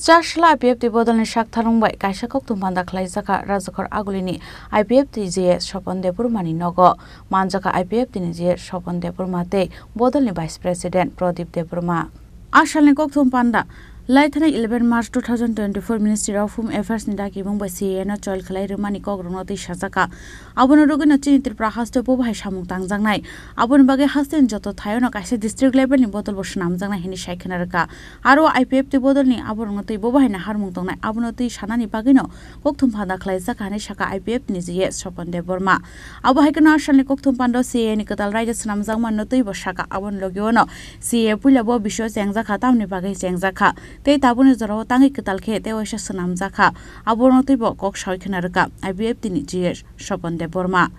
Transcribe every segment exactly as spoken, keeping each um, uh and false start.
Chasla I P F T bodolni sak tharung bai kaisa kokthum panda khlaijak kha Rajakhor Agulini I P F T G S Sopon Debbarmani nogo. Manjak kha I P F T ni G S Sopon Debbarma tei bodolni Vice President Pradip Debbarma. A salni kokthum panda, laithani eleven March two thousand twenty-four Ministry of Home Affairs ni dagimung bai C A A no choil khlai rwmani kokrokno twi sajak kha. Abono rwgwino chini Tripura hasteo bo bahai samung tangjaknai. Aboni bagwi hasteni joto thaiono kaisa district level ni bodol bo swnamjaknai hinwi sai khwna rwkha. Aro I P F T bodolni aborokno twi bo bahai naharmung tongnai, abono twi sanani bagwino kokthum panda khlaijak kha hinwi sakha I P F T ni G S Sopon Debbarma. Abo hai kheno a salni kokthum panda C A A ni kwtal raida swnamjakmano twi bo sakha. Aboni logio no C A A puila bo bisio chengjak kha, tamni bagwi chengjak kha tei tabukni jorao tangwi kwtal khe tei waisa swnamjak kha. Abono twi bo kok sawi khwna rwkha I P F T ni G S Sopon Debbarma.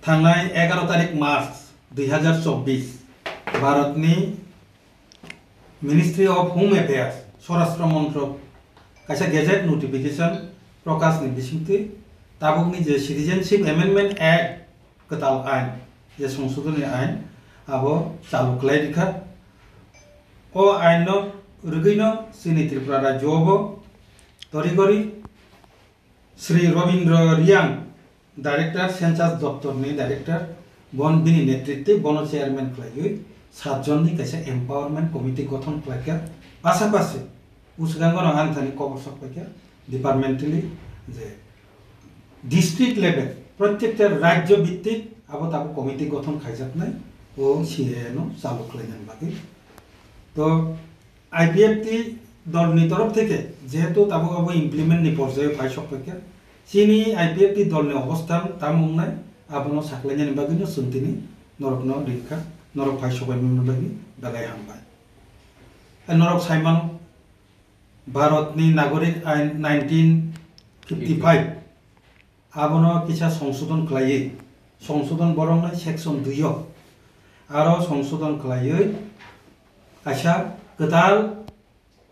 Thangnai egaroh tarik March dui hazar chobbish, Bharatni Ministry of Home Affairs, Swarashtra Montrak, kaisa gazette notification prokashni bisingtwi tabukni je Citizenship Amendment Act kwtal ain, je songsodhoni ain, abo chalu khlai rikha. O ainno rwgwino chini Tripura rajyo bo torigori Shri Robindra Reang, Director, Census Doptor ni Director, bon bini netritwi bono chairman khlaiwi satjonni kaisa empowerment committee gothon khlaikha. Pasapasi bwswkango no ani thani kobor sok paikha departmentally je district level, prottekta rajyo bhittik abo tabuk committee gothon khaijaknai, o C A A no chalu khlainani bagwi. To I P F T dolni torof theke jehetu tabuk abo implement ni porjayo phai sok paikha, chini I P F T dolni obosthan tamo wngnai, abono saklainani bagwino chwng tini norokno rinkha, norok phai sobaimani bagwi belai hambai. Norok saimano, Bharatni Nagorik Ain nineteen fifty-five, abono kisa songsodhon khlaiwi, songsodhon boroknai section dui o aro songsodhon khlaiwi kaisa kwtal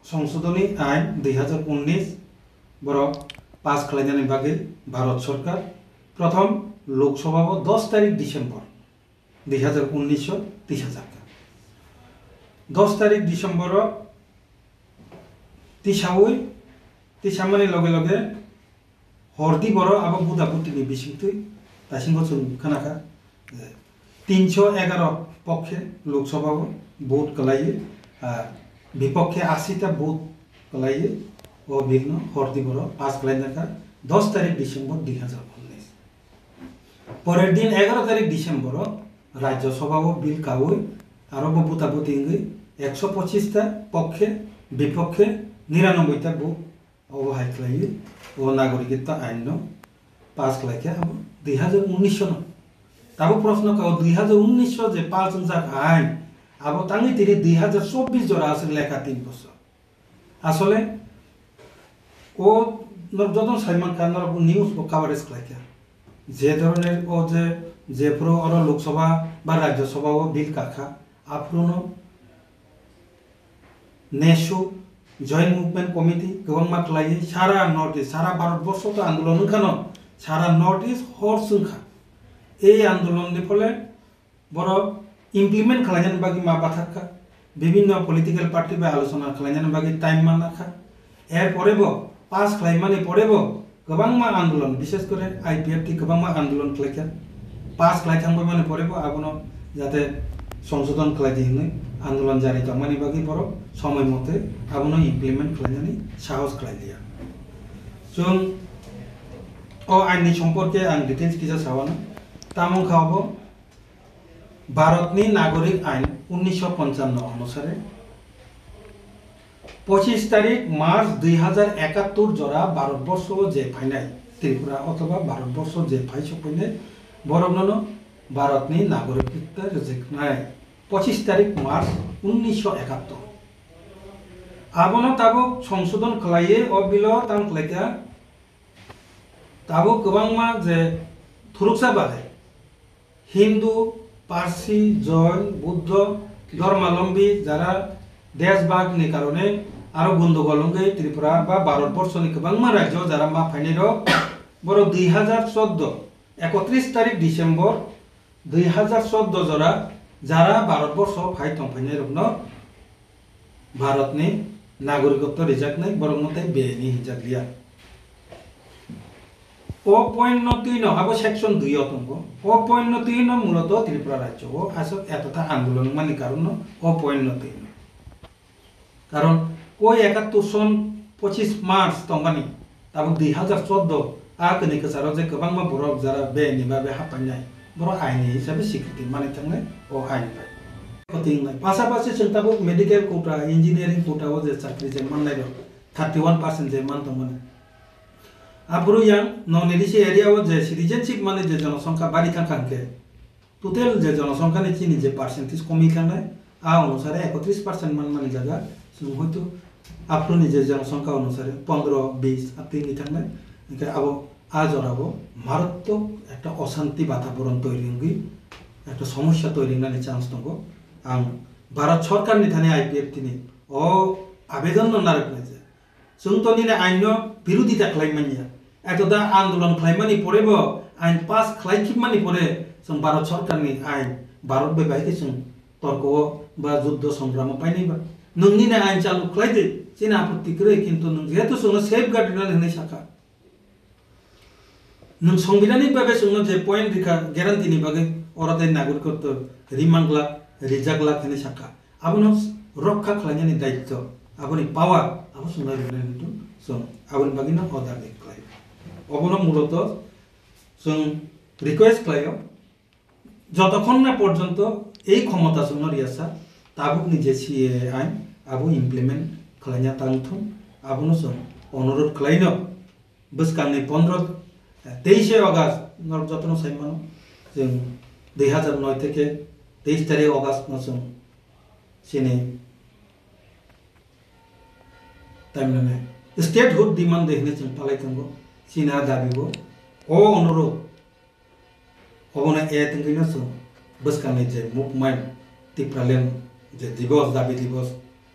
songsodhoni ain dui hazar unnish borok pass khlainani bagwi Bharat Sarkar prothom Lok Sabha o dos tarik December dui hazar unnish o tisajak kha. Dos tarik December o tisawi, tisamani loge loge hordi boro abo buda butini bisingtwi taisingo chwng khna kha, eh, tinso egaroh pokkhe Lok Sabha o vote kwlaiwi, ah, bipokkhe ashi ta vote kwlaiwi o bill no hordi boro pass khlaina kha dos tarik December dui hazar unnish. Porer din egaroh tarik December o Rajya Sabha o bill kawi aro bo buta buti wngwi ekso pochis ta pokkhe, bipokkhe niranoboi ta bo obo hai khlaiwi o nagorikitto ain no pass khlaikha abo dui hazar unnish no. Tabuk proshno kao dui hazar unnish o je pass wngjak ain abo tangwi tini dui hazar chobbish jora aswk lekha tin bochor. Asole o norok jotono sai mankha, norok news bo coverage khlaikha. Je dhoroner o je, jephuru oro Lok Sabha ba Rajya Sabha o bill kakha, aphuru no nesu Joint Movement Committee kwbangma khlaiwi sara North East, sara Bharat borsho to andolon wngkha no, sara North East hor chwngkha. Ei andolon ni phole borok implement khlainani bagwi ma bathak kha, bibinno political party bai alochona khlainani bagwi time ma nakha. Er pore bo pass khlaimani pore bo kwbangma andolon, bishes kore I P F T kwbangma andolon khlaikha. Pass khlai thangbaimani pore bo abono jate songsodhon khlai di hwnwi andolon jari tongmani bagwi borok somoi mote abono implement khlainani sahos khlai liya. Chwng o ain ni somporke ang details kisa sawano. Tamo wngkha obo Bharatni Nagorik Ain unnisho ponchanno onusare pochis tarik March dui hazar ekattor jora Bharatborsho je phainai Tripura othoba Bharatborsho je phai sokphainai borokno no Bharatni Nagorikta rwjaknai pochis tarik March unnisho ekattor. Abono tabuk songsodhon khlaiwi o bilo tamo khlaikha tabuk kwbangma je thuruksa badai Hindu, Parsi, Jain, Buddho, Dhormalombi jara deshbhag ni karone aro gondogol wngwi Tripura ba Bharat Borsho ni kwbangma rajyo jara ma phainai rok borok dui hazar chordo, ekotris tarik December dui hazar chordo jora jara Bharat Borsho phai tong phainai rokno Bharat ni Nagorikotto rijaknai borokno tei beaini hinjakliya. O point no twi no abo section dui o tongo. O point no twi no muloto Tripura rajyo o aswk etota andolon wngmani karon no o point no twi no. Karon o ekattor son pochis March tongmani tabuk dui hazar chordo a kwnwi kwcharo je kwbangma borok jara beaini babe happainai borok aini hisabe sikriti manwi thangnai o ain bai. Pasapasi chwng tabuk medical quota, engineering quota o je chakri je mannai rok thirty one percent je man tongmani. Aphuru yang non A D C area o je citizenship mani je jonosongkha bari thangkha hwnkhe, total je jonosongkha ni chini je percentage komwi thangnai, a onusare ekotris percent manmani jaga chwng hoito aphuru ni je jonosongkha onusare pondro bis a twi wngwi thangnai, hwnkhe abo a jorao marattwk ekta oshanti bataboron toiri wngwi ekta somosya toiri wngnani chance tongo. Ang Bharat Sorkar ni thani I P F T ni o abedon no narwknai je, chwng to nini ain no birodita khlai manya. Eto da andolon khlai mani pore bo, ain pass khlai khib mani pore, chwng Bharat Sorkar ni ain, Bharat bai bahai khe chwng torko o ba juddo songramo painai ba. Nwng nini ain chalu khlai di, chini apotti kwrwi, kintu nwng jehetu chwngno safeguard rinani hwnwi sakha. Nwng songbidhanik babe chwngno je point rikha, guarantee ni bagwi oro tei nagorikotto rimang glak, rijak glak hwnwi sakha. Abono rokha khlainani daityo, aboni power abo chwngno rinani hintu chwng aboni bagwino o dabi khlai. Obono muloto chwng request khlaio, jotokhon na porjonto ei khomota chwngno riyasa, tabukni je C A A ain abo implement khlaina tangthung, abono chwng onurodh khlaino. Bwskangni pondro, teishe August, norok jotono sai mano, chwng dui hazar noi theke teis tarik August no chwng chini tamhinani statehood demand de hinwi chwng palai tongo. Chini a dabi bo, o onurodh, obono a tongwino chwng bwskangni je movement, Tipraland je dibos, dabi dibos,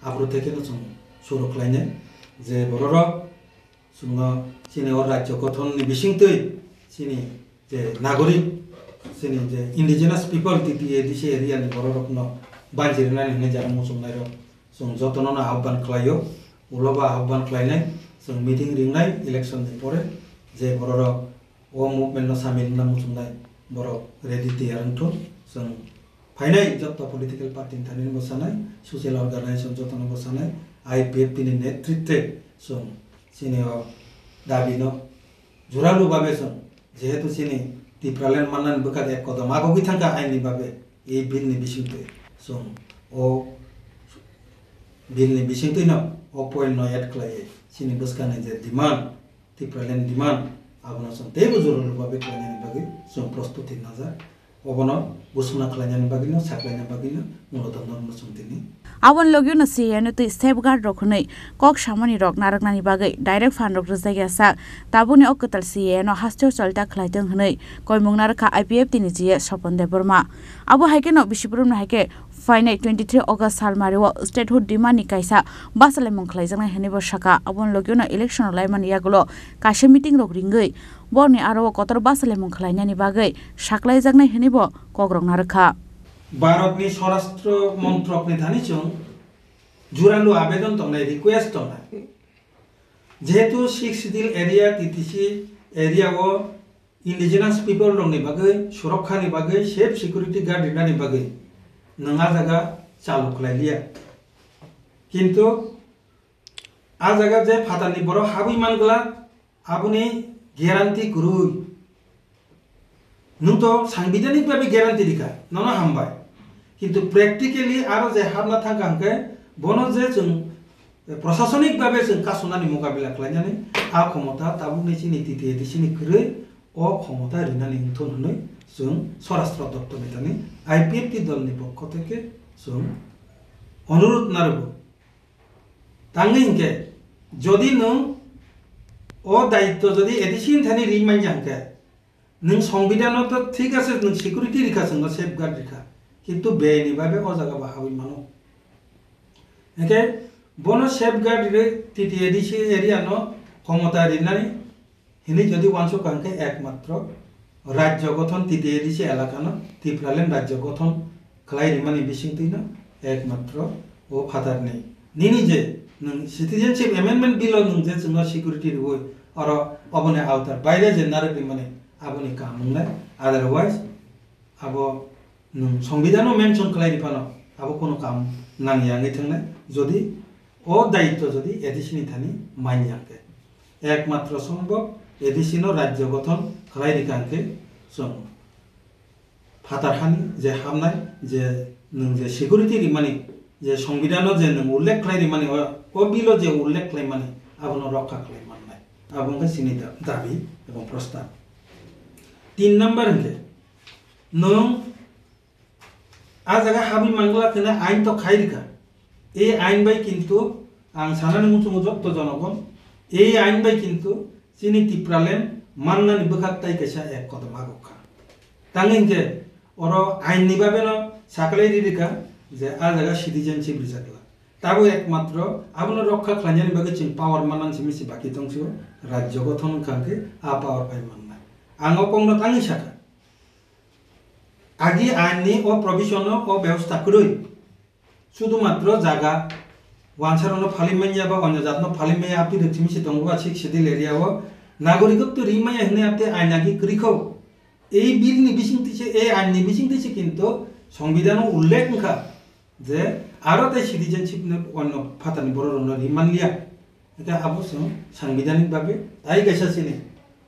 aphuru thekeno chwng suru khlainai je bororok chwngno chini o rajyo gothon ni bisingtwi chini je nagorik, chini je indigenous people, T T A D C area ni bororokno banjirnani hinwi jara muchungnairok chwng jotono no ahban khlaio. Ulo ba ahban khlainai, chwng meeting ringnai election ni pore, je bororok o movement no samil wngna muchungnai borok ready tiyar wngthun. Chwng phainai jotto political party ni thani bo sanai, social organization jotono bo sanai, I P F T ni netritwe chwng chini o dabi no juralu babe chwng, jehetu chini Tipraland mannani bwkha de ek kodom agogwi thangkha aini babe, ei bill ni bisingtwi chwng o bill ni bisingtwi no o point no add khlaiwi chini bwskangni je demand, Tipraland demand, abono chwng teibo juralu babe khlainani bagwi chwng prostuti najak. Obono busuna khlainani bagwino, saklaina bagwino muloto norokno chwng tini. Aboni logio no C A A no twi safeguard rok hwnwi kok samani rok narwknani bagwi direct fund rok rwjak ya sak. Tabukni o kwtal C A A no hasteo cholta khlai thung hwnwi koimung narwkha I P F T ni G A Sopon Debbarma. Abo hai kheno bisi borokno hai khe phainai twenty three August salmari o statehood demand ni kaisa bachalaimung khlaijaknai hwnwi bo sakha. Aboni logio no election rok laimani yagulo kaisa meeting rok ringwi borokni aro o kotor bachalaimung khlainani bagwi saklaijaknai hwnwi bo kokrok narwkha. Bharatni Swarashtra Montrokni thani chwng juralu abedon tongnai, request tongnai. Jehetu Sixth Schedule area, T T C area o indigenous people rokni bagwi, surokkha ni bagwi, safe security guard rinani bagwi nwng a jaga chalu khlai liya. Kintu a jaga je phatarni borok habwi man glak, aboni guarantee kwrwi. Nwng to sangbidhanik babe guarantee rikha, nono hambai. Kintu practically aro je hapna thangkha hwnkhe bono je chwng, eh, prosasonik babe chwng kasunani mokabila khlainani a khomota tabukni chini T T A D C ni kwrwi o khomota rinani wngthun hwnwi chwng Swarashtra Doptor ni thani I P F T dol ni pokho theke chwng onurodh narwgo. Tangwi hinkhe, jodi nwng o daityo jodi A D C ni thani ri manya hinkhe, nwng songbidhano to thik ase, nwng security rikha, chwngno safeguard rikha, kintu beaini babe o jaga bo habwi mano. Hinkhe bono safeguard ri T T A D C area no khomota rinani hinwi jodi uansuk kha hwnkhe ekmatro rajyo gothon T T A D C elakano Tipraland rajyo gothon khlai rimani bisingtwino ekmatro o phatarni nini je Nwng Citizenship Amendment Bill o nwng je chwngno security rwui oro oboni awtar baire je narwk rimani aboni kaham wngnai. Otherwise abo nwng Songbidhano mention khlai riphano abo kono kaham nangya wngwi thangnai. Jodi o daitto jodi A D C ni thani manya khe, ekmatro sombhob A D C no rajyo gothon khlai rikha hwnkhe chwng phatar hani je hamnai, je nwng je security rimani, je Songbidhano je nwng ullekh khlai rimani, o, o bill o je ullekh khlaimani, abono rokha khlai mannai. Abo wngkha chini da-, dabi ebong prostab. Tin number hwnkhe, nwng a jaga habwi mangla kheno ain to khai rikha. Ei ain bai kintu ang sanani muchungo jotto jonogon, ei ain bai kintu chini Tipraland mannani bwkhak tai kaisa ek kodom agukha. Tangwi hinkhe oro ain ni bagwi no saklai ri rikha je a jaga citizenship rijakla. Tabo ekmatro abono rokha khlainani bagwi chwng power mannan simi se baki tongsigo, rajyo gothon wngkha hwnkhe a power phai mannai. Ang o kokno tangwi sakha. Agi ain ni o provision o, o bebosta kwrwi. Sudu matro jaga, wansarokno phalwi manya ba onyo jatno phalwi manya, apni rwchimi se tongo ba Sixth Schedule area o. Nagorikotw ri manya hwnwi apni ain agi kwrwi kho. Ei bill ni bisingtwi se, ei ain ni bisingtwi se kintu Songbidhano ullekh wngkha je aro tei citizenship no onyo phatarni borok rokno ri manliya. Hwnkhe abo chwng sangbidhanik bagwi tai kaisa chini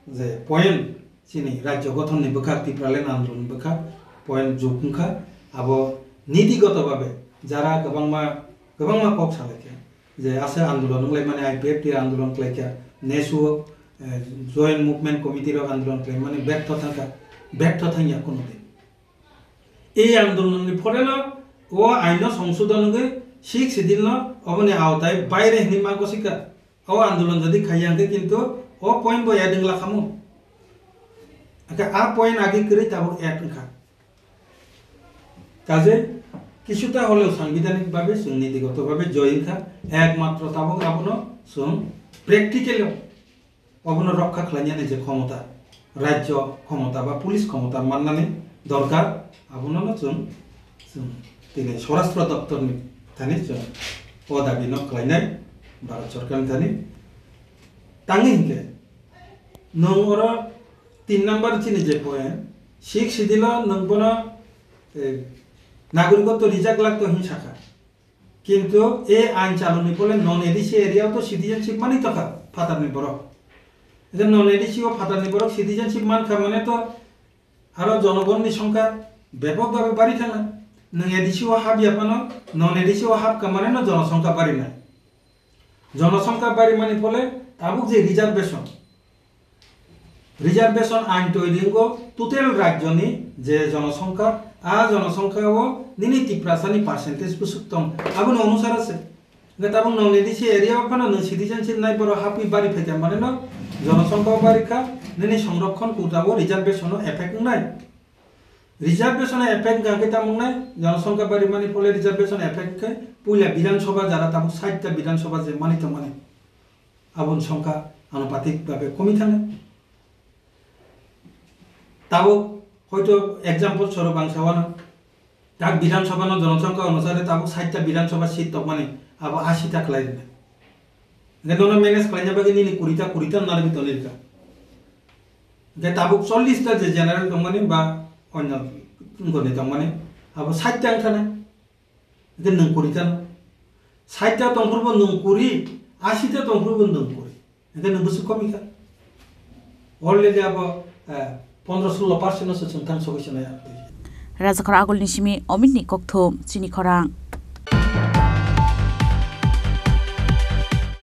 je point, chini rajyo gothon ni bwkhak, Tipraland andolon ni bwkhak point jug wngkha. Abo nitigoto babe jara kwbangma, kwbangma kok salaikha je aswk andolon wnglaimani, I P F T andolon khlaikha, nesu, eh, Joint Movement Committee rok andolon khlaimani bertho thangkha, bertho thangya kuno din. Ei andolonni phoreno o aino songsodon wngwi Sixth Schedule no oboni aotai baire hwnwi ma gosikha. O andolon jodi khaiya hwnkhe kintu o point bo add wngla khamu. Hwnkhe a point agi kwrwi tabuk add wngkha. Kaje kisuta holeo sangbidhanik babe chwng nitigoto babe joy wngkha, ekmatro tabuk abono chwng practical o obono rokha khlainani je khomota, rajyo khomota ba police khomota mannani dorkar, abono no chwng, chwng tini Swarashtra Doptorni thani chwng o dabino khlainai Bharat Sorkarni thani. Tangwi hinkhe nwng oro tin number chini je point, Sixth Schedule o nwng bono, eh, nagorikotw rijak lak to hin sakha. Kintu e ain chaluni phole non A D C area o to citizenship mani tokha phatarni borok. Ede non A D C o phatarni borok citizenship mankha mane to aro jonogonni songkha bepok babe bari thangna. Nwng A D C o hapya phano non A D C o hapkha mane no jonosongkha barinai. Jonosongkha barimani phole tabuk je reservation, Reservation ain twi ringo total rajyoni je jonosongkha, a jonosongkha o nini Tiprasani percentage bwswk tong, aboni onusare se. Hwnkhe tabuk non A D C area o phano nwng citizenship nai borok hapwi bari phaikha, mane no jonosongkha o bari kha, nini songrokhon quota o reservation o effect wngnai. Reservation o effect hwnkha khe tamo wngnai, jonosongkha bari mani phole reservation effect khe puila Bidhan Sabha jara tabuk sait ta Bidhan Sabha je mani tongmani. Aboni songkha anupatik babe komi thangna. Tabuk hoito example sorok ang sawano, tak Bidhan Sabha no jonosongkha onusare tabuk sait ta Bidhan Sabha seat tokmani, abo ashi ta khlai rwna. Hwnkhe nono manage khlaina bagwi nini kuri ta, kuri ta narwgwi tongwi rwkha. Hwnkhe tabuk chollish ta je general tongmani ba onyo wngkoni tongmani, abo sait ta wngkha na. Hwnkhe nwng kuri tano. Sait ta tongphuru bo nwng kuri, ashi ta tongphuru bo nwng kuri. Hwnkhe nwng bwswk komi kha. Already abo, eh, pondro sullo percent no se chwng thang sogwi se nai ang twi. Rajakhor agulni simi Omitni kokthum chini khorang.